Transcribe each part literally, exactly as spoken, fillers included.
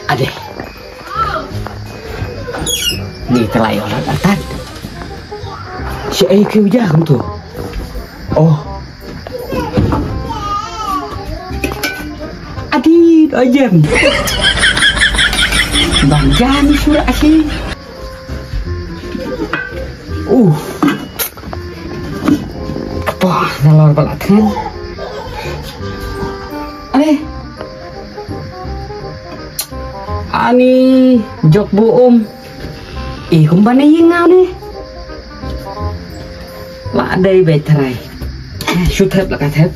Ade. Ni te la ïoh lad artat. Shaei kiew ja kumto? Oh. Ade, doh jem. Bang ja ni sura asi. Uh. Apa, nalor bala than. Ade. Ani jok bu um. Eh, kumba ne ïing nga ne. La dei beit trai. Eh, shu thep la ka thep.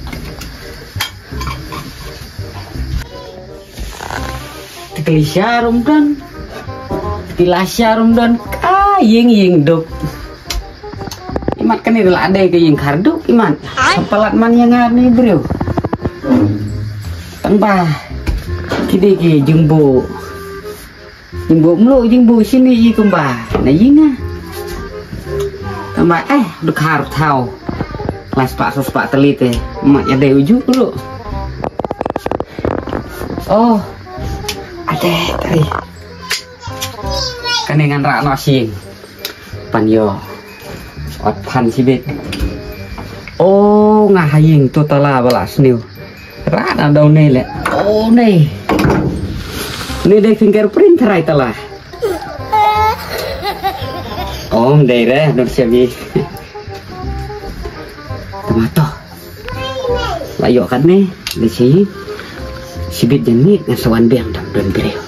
Te kali sha rum don. Te la sha rum don. Ka ïing ïing duk. Imat kane la dei ka ïing khar duk imat. Ai. Palat man ïa nga ne briew. Tang ba. Ki dei ki jingbu. Jingbu mlu jingbu sini i kumba. Na ïing nga. Tang ba eh duk khar thaw. Klas pa sos pa telit eh. Mat ïa dei uju dulu. Oh. Ade tari. Kane ngan rah noh sing. Pan ïoh. Ot phan sibit. Oh, nga ha ïing to tala bala sniew. Rah na dau ne le. Oh, ne. Ne dei fingerprint trai tala. Oh, dei re, don siabi. Tamato. La ïoh katne, la shi. Shibit jan miet ngan sa wan biang dang don briew.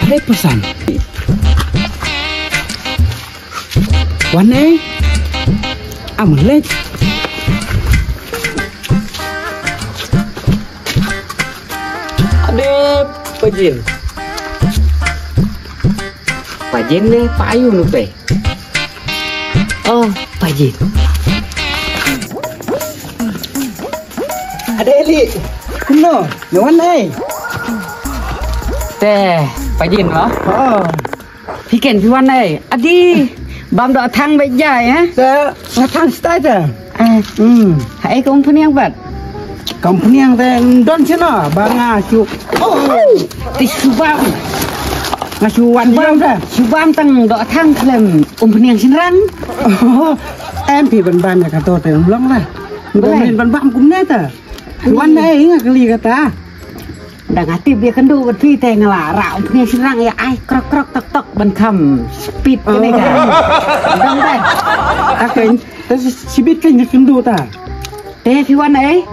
Hai pesan. Wan eh. Am lek. Ade pajin. Pajin ne payu nu pe. Oh, pajin. Ade li. Kuno, ne wan ai. Te, pajin lo. Oh. Phi ken phi wan ai. Adi, bam doh thang beit jai eh. Te, nga thang stai te. Eh. Hmm. Hai kompani yang bat. Kompani yang te don sino ba nga shu. Oh, ti shu bam. Nga shu wan bam te. Shu bam tang doh thang khlem kompani yang shin rang. Oh, em phi ban bam ya kato te long la. Boleh. Ban bam kumne te. Wan ai nga kali kata. Dang atip ïa kynduh bad phi te nga la rah u pynïaid shynrang ïa ai krok krok tok tok ban kham speed kane ka. Dang dang. Ka kein, ta shibit kein ïa kynduh ta. Te phi wan ai?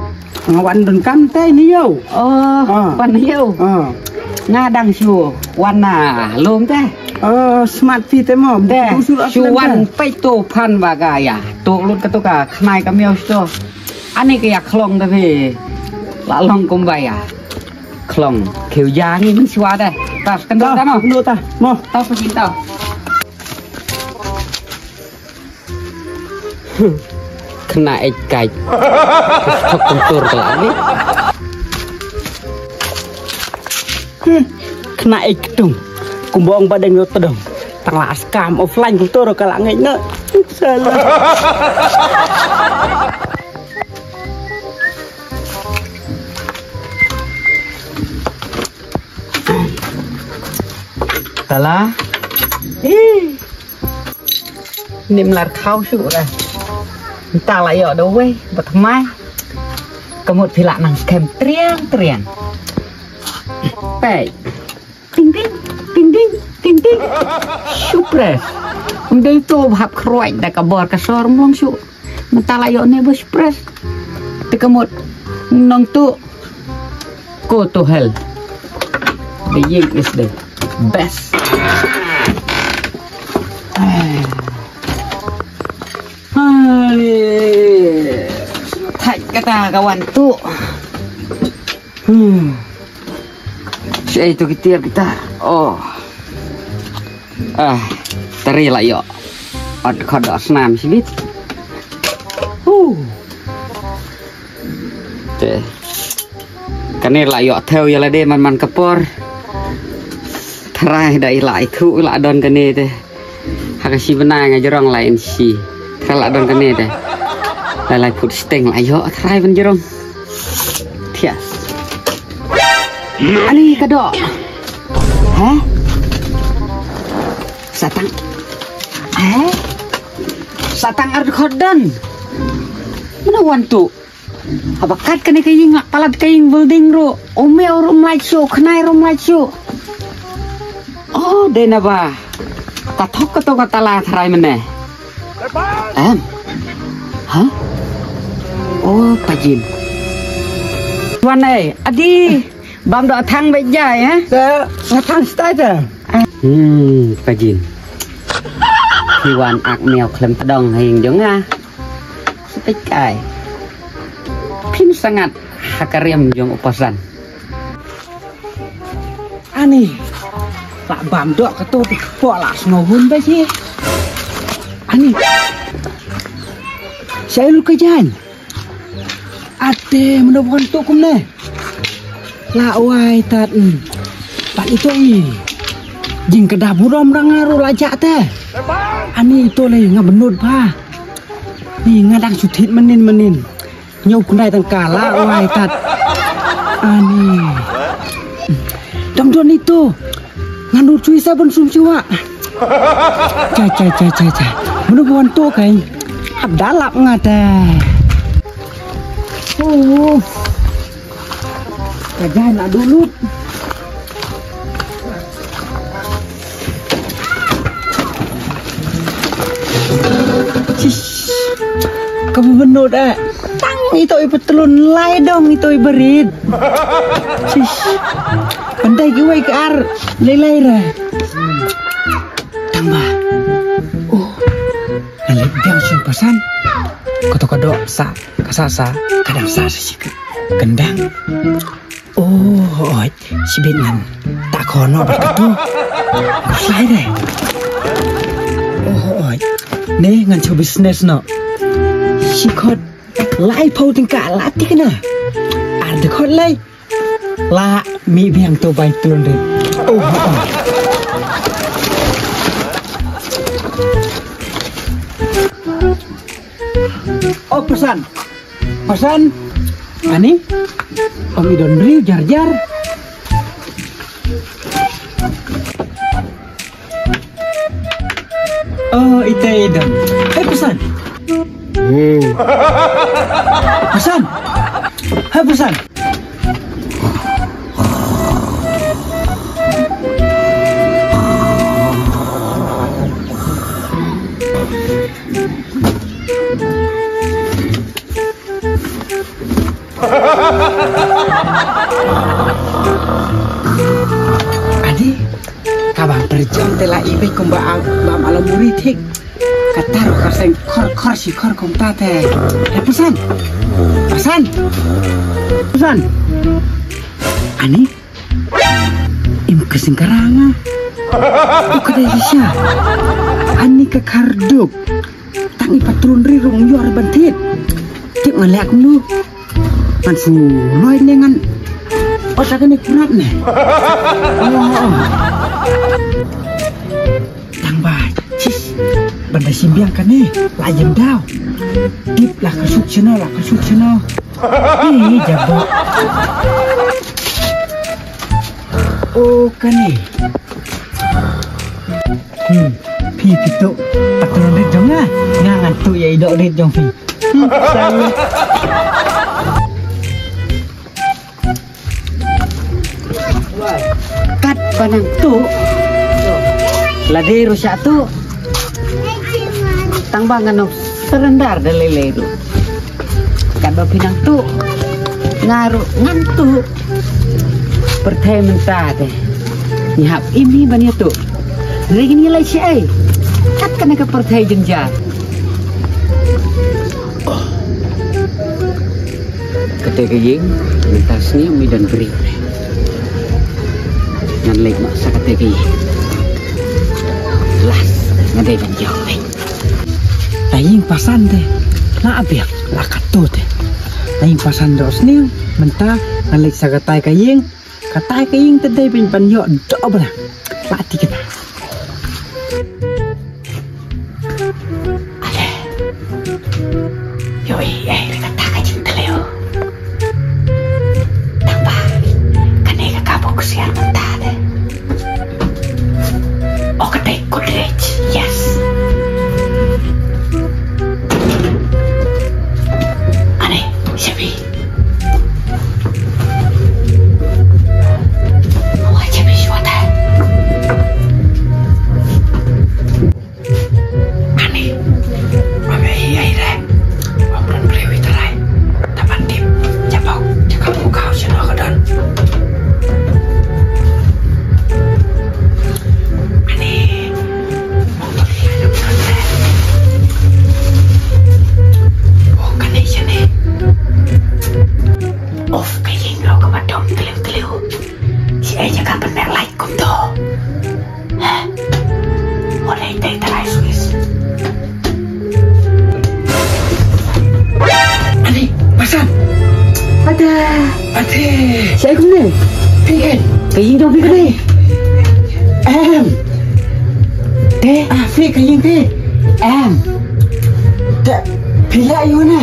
Nga wan don kam te ni ïew. Oh, wan ni ïew. Nga dang shu wan na lum te. Oh, smart phi te mo. Te shu wan peit to phan ba ka ïa. To lut ka to ka khnai ka miaw to. Ani ka ïa khlong da phi. La long kumba ïa khlong. Khiew ja ngi mynshuwa da. Ta kynduh ta mo. Kynduh ta mo. Ta phi ta. Kena ek kai. Thok kumtur ka la ngi. Kena ek tung. Kumba ong ba deng yo tedong. Tang la skam offline kumtur ka la ngi na. Salah. Tala. Ih. Nim lar khaw shu la. Mynta la ïoh da wei ba thymmai. Ka mut phi lah nang skhem triang triang. Peit. Ting ting, ting ting, ting ting. Shu press. Ym dei to ba hap khroit da ka bor ka sor, ym long shuh. Mynta la ïoh ne ba shu press. Te ka mut nongtuh. Go to hell. The ïing is the best. Ai. Thait kata ka wan tuh. Hmm. Shaei to ki tiar kita. Oh. Ah, tari la ïoh. Ot khodok snam shibit. Huh. Te. Kane la ïoh thew ïa lade man man ka por. Tharai da i la ithuh i la don kane te. Ha ka shi bnai nga jrong lai in shi. Tharai la don kane te. Lai lai phut sting la ïoh tharai ban jrong. Thias. Ani ka doh. Ha? Satang. Ha? Satang ar khot don. Mano wan tuh? Haba kat kane ka ïing, nga palat ka ïing building ruh. Ome ruh ym lait shuh, khnai ruh ym lait shuh. Oh, dei naba ka thok kato ka tala tharai mynne. Em. Ha? Oh, pajin. Wan ei, adi. Bam doh thang beit jai, ha? Sa, sa thang stai ta. Hmm, pajin. Phi wan ak miaw khlem tdong ha ïing jong nga. Sa peit kai. Phin sangat ha ka riam jong u pasan. Ani. Lah bam doh kato te kpoh lah sngew hun ba shi. Ani. Sa ilu ka jan. Ate, mano bukan tu kumne. La wai tat. Pat ito i. Jing kedah burom dang aru lajak te. Ani ito le nga benut pa. Ni nga dang suthit menin menin. Nyau kunai tang kala wai tat. Ani. Dam don ito. Ngan dur chui sa bun sum siwa. Cha cha cha cha cha. Mano buan tu kai. Hap dalap ngata. Oh. Kajan adu lut. Shish. Kamu benut eh. Tang ito i petelun lai dong ito i berit. Shish. Pandai ki wai ke ar. Lai lai ra. Tang ba. Oh. Nalip biang sum pasan. Koto kodo sa. Kasa sa. Kadang sa sa sik. Kendang. Oh, oi, sibit ngan. Tak kono berkatu. Besai deh. Oh, oi. Ne ngan cu business no. Sikot lai pau tingka lati kena. Ada kot lai. La mi biang tu bai tulun deh. Oh, oh. Oh, pesan. Pasan. Ani. Om idon riu jar jar. Oh, ite idon. Hai pasan. Hmm. Pasan. Hai pasan. Adi, ka bang terjam te la ibe kumba am, bam alam muri thik. Katar ka seng khor khor si khor kum ta te. Eh, pasan. Pasan. Pasan. Ani, im ka seng karanga. Uka dai sha. Ani ka karduk. Tang i patrun ri rung yor ban thit. Tip ngan lek nu. Ngan su noi ne ngan. Ot la kane kurat ne. Oh, oh. Tang ba. Sis. Ban da simbiang kane. La yem daw. Tip la ka suk cheno, la ka suk cheno. Ih, jabok. Oh, kane. Phi phi tuh. Pat ngan rit jong nga. Nga ngan tuh ïa i doh rit jong phi. Hmm, salah. Katba nang tuh, lade ruh shah tuh. Tang ba ngan ym surrender da lei lei ruh. Katba phi nang tuh, nga ruh ngan tuh. Pyrthei mynta te ngi hap im hi ban ïa tuh. Ring ïa lei shi ei. Kat kane ka pyrthei jynjar. Kata ka ïing mynta sngewbha mi don briew re. Ngan leit noh sha kata ka ïing. Las nga dei ban ïoh re. Ta ïing pasan te. La biang la katu te. Ta ïing pasan doh sniew mynta ngan leit sha kata ka ïing. Kata ka ïing te dei ban ban ïoh doh bala. La ti kata. Ale. Ïohi ei re kata ka jingtyllew. Tang ba kane ka cupboard ksiar mynta te. Oh, ka dei Godrej. Yes. Ane, shabi. Oh, shabi shuwa te. Ani. Ame hi ai re. Ong don briew i tarai. Taban tip. Jabok. Jakam ku kau sino ka don. Ani. Oh, kane sini. Of ka ïing ro ka ba dom tliu tliu. Shi ai jaka pynmeh light kumto. Ani, pasan. Ada. Ate. Shaei kumne? Phi kan? Ka ïing jong phi kane. Em. Te, ah, phi ka ïing phi. Em. Te, phi lah ïa u ne?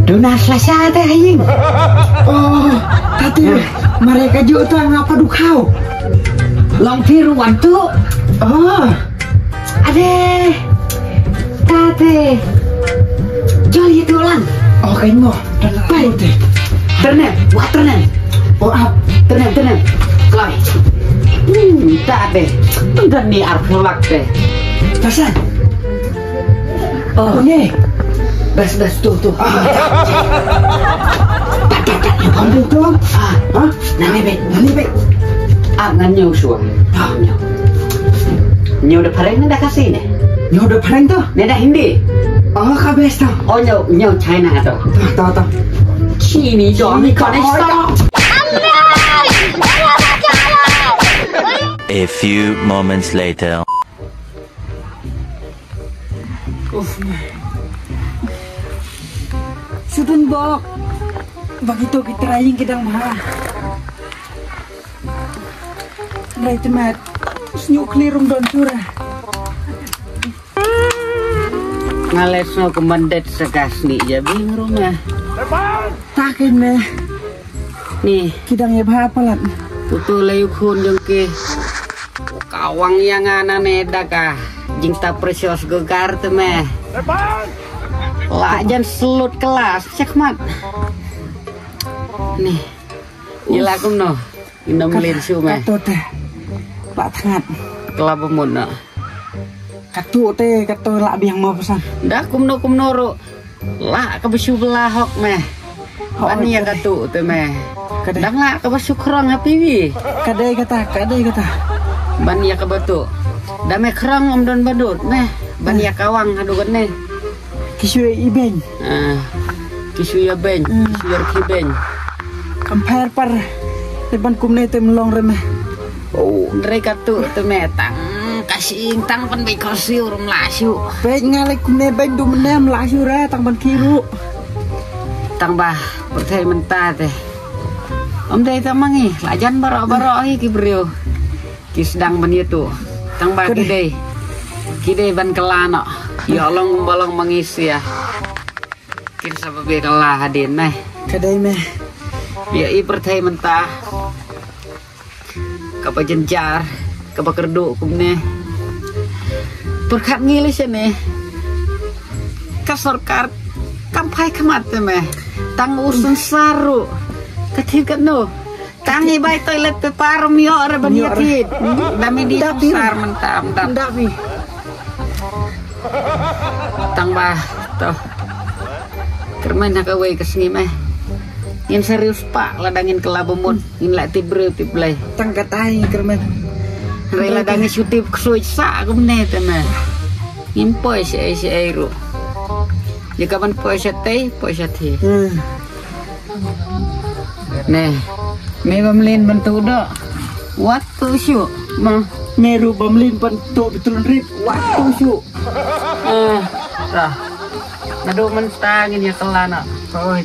Duna slasha te ha ïing. Oh, tati. Mare ka ju ta nga padu khau. Long phi ruh wan tu. Oh. Ade. Tate. Jol ïa tu lang. Oh, kain mo. Pai. Terne, wa terne. Oh, ap. Terne, terne. Kloi. Hmm, tate. Tun dan ni ar pulak te. Pasan. Oh. Une. Bas, bas, tu, tu. Ah. Pat, pat, pat. Kampung tu. Ah. Ha? Nani bek, nani bek. Ah, ngan ñiew shuwa. Ah, ñiew. Ñiew da phareng ne da Khasi ne? Ñiew da phareng to? Ne da Hindi? Oh, ka best to. Oh, ñiew, ñiew China to. To, to, to. Chini jong ni kone sto. A few moments later. Uf, me. Shu don bok. Ba kito ki trai ïing ki dang bha. Rai te mat. Shu khlieh rum don shuh re. Nga leh sngewkmen det sa ka snieh ïa bing rum eh. Ta kein me. Ni. Ki dang ïa bha palat. Utu lei u khun jong ki. Ka wang ïa nga na ne da ka jingtap precious gegar te me. La jan selut kelas check mat. Ni. Ila kumno. Ina mlin shu me. Kato te. La thngat. Kela bamut na. Kato te, kato la biang mo pasan. Da kumno kumno ro. La ka ba shu bela hok me. Ban ïa kato te me. Dang la ka ba shu khrong ha piwi. Kadei kata, kadei kata. Ban ïa ka ba to. Da me khrong um don badut me. Ban ïa ka wang hadu kan ne. Ki shu ïa i beng. Ah, ki shu ïa beng, ki shu ïa ki beng. Kam pher par. Te ban kumne te mlong re me. Oh, re ka tu te me tang. Ka sing tang pan beng ka shu rum la shu. Beng nga le kumne beng du mnem la shu re tang ban ki ru. Tang ba, pyrthei mynta te. Om dei tang mangi, la jan barok barok hi ki briew. Ki sdang ban ïa tu. Tang ba ki dei. Ki dei ban kylla noh. Ïa long ba long ma ngi sia. Kin sa ba be kylla hadien me. Ka dei me. Ïa i pyrthei mynta. Ka ba jynjar. Kaba kyrduh kumne. Pyrkhat ngi lei shane. Ka sorkar kam phai khmat te me. Tang u synsar ruh. Ka thied katno. Tang i bai toilet paper ym ïoh re ban ïa thied. Da me dei synsar mynta ym dap. Tang ba to. Kyrmen ha kawei ka sngi me. Ngin sa riewspah lada ngin kylla ba mut. Ngin lah tip briew tip Blei. Tang katai kyrmen. Hynrei lada ngi shu tip ksuid sah kumne te me. Ngim poi shaei shaei ruh. Ïa kaban poi shatei poi shathie. Ne. Me bym lin ban tuh doh. Wat tuh shuh. Ma. Me ruh bym lin ban tuh bitul rip. Wat tuh shuh. Ah. Naduh mynta ngin ïa kylla noh. Oi.